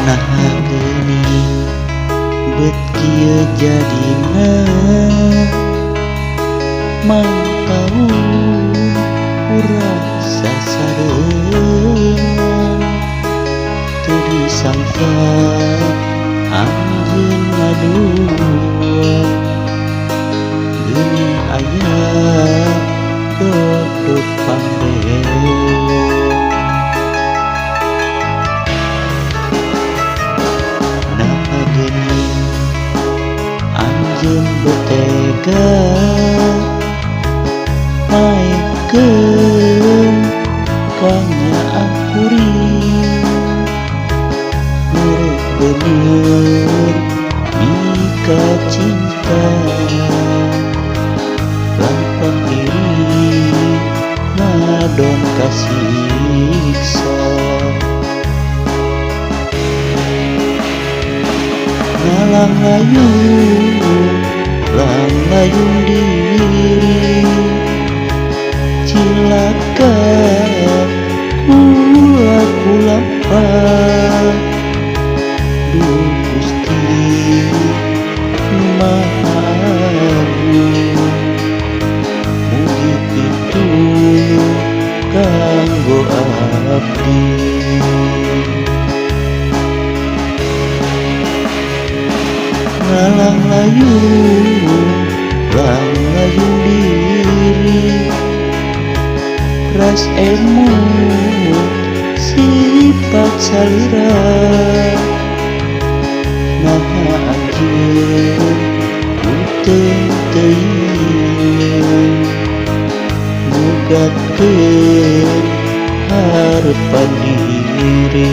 Nah geuning bet kieu jadina mangtaun urang sasarengan teu disangka anjeun ngadua geuning aya dodot pangrewong. Naha geuning anjeun betega maenkeun ka nyaah kuring muruk bener mika cinta lampah diri ngadon kasiksa. Ngalang layung diri cilaka kula kulampah duh Gusti Maha Agung mugi pitulung kanggo abdi. Ngalang layung diri ras emut sifat salira naha anjeun uteung teuing ngugatkeun harepan diri.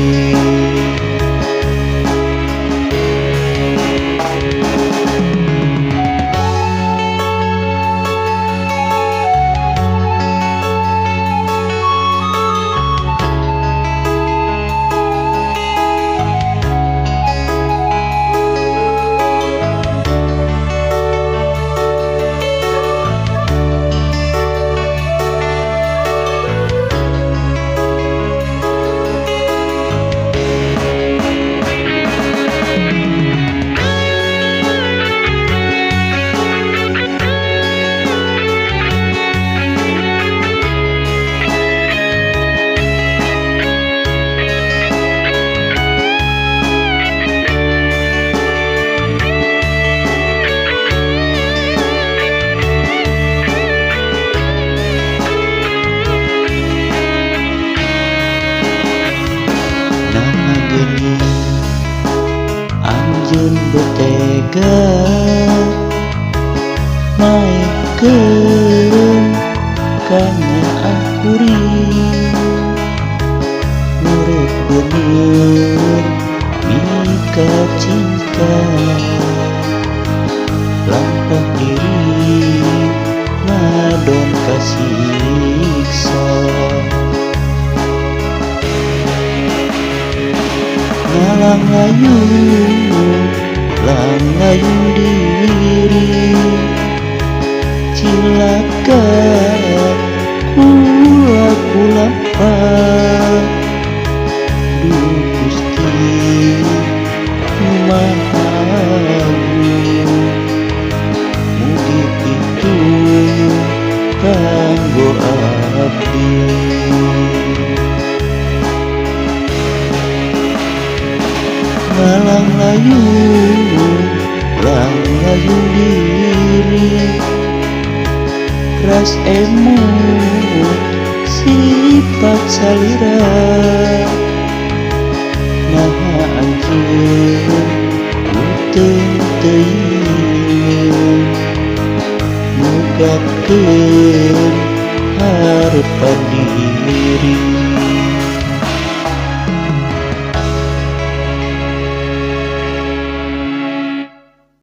Naha geuning anjeun betega maenkeun ka nyaah kuring muruk bener mika cinta lampah diri ngadon kasiksa. Ngalang layung diri cilaka kula kulampah duh Gusti Maha Agung mugi pitulung kanggo abdi. Ngalang layung diri ras emut sifat salira naha anjeun uteung teuing ngugatkeun